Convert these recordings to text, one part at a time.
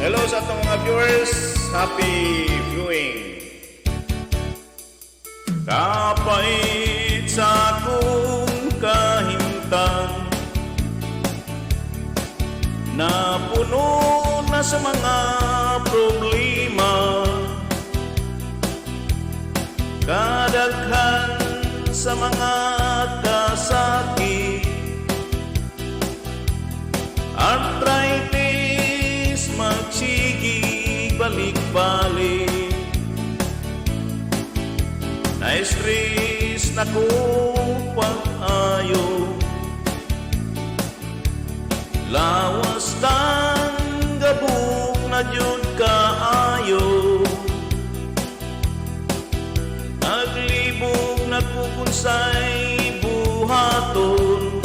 Hello sa atong mga viewers. Happy viewing. Kapait sa akong kahimtang, napuno na sa mga problema, kadaghan sa mga kasakit, arthritis magsigi balik-balik. Na-stress na ko pag-ayo, lawas tang gabok na jud kaayo. Naglibog na ko kunsay buhaton,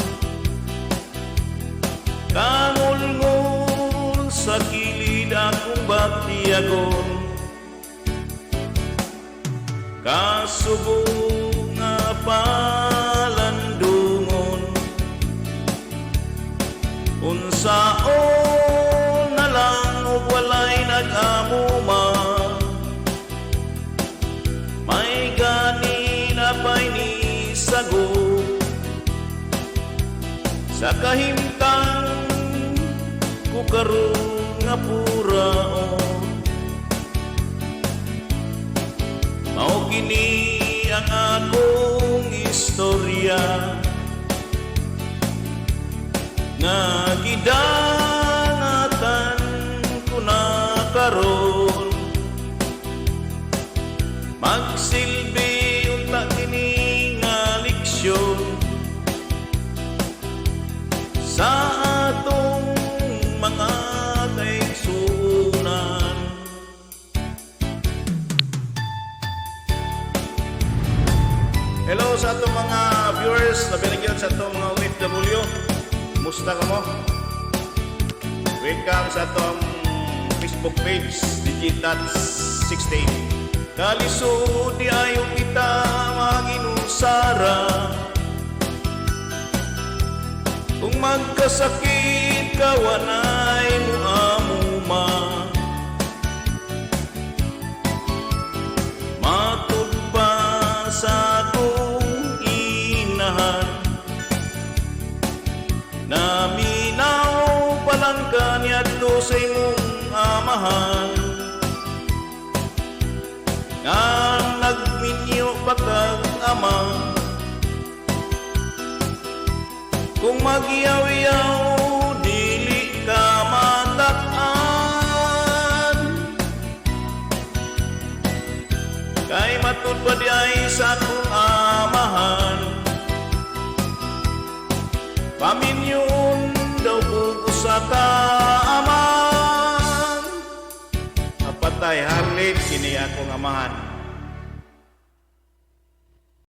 kangulngul sa kilid akong batyagon. Kasubo nga palandungon, unsaon na lang ug walay nag-amuma? May gani na pa'y ni sago sa kahimtang ko karon nga puraon. Mao kini ang akong istorya nga gidangatan ko na karon. Magsilbi unta kini nga leksyon sa atong mga kaigsuonan. Hello sa atong mga viewers, labi na gyud sa atong mga OFW. Musta ka mo? Welcome sa atong Facebook page, Digitats 68. Kalisod di ayo kita maginusara. Kung magkasakit ka, wanay muamuma. Matud pa sa akong inahan, naminaw pa lang ka niadto sa imong amahan, nga nagminyo pa kag ama. Kung magyaw-yaw dili ka matak-an, kay matud pa di ay sa akong amahan, paminyoon daw kog usa ka amahan. Apatay harlit kini akong amahan.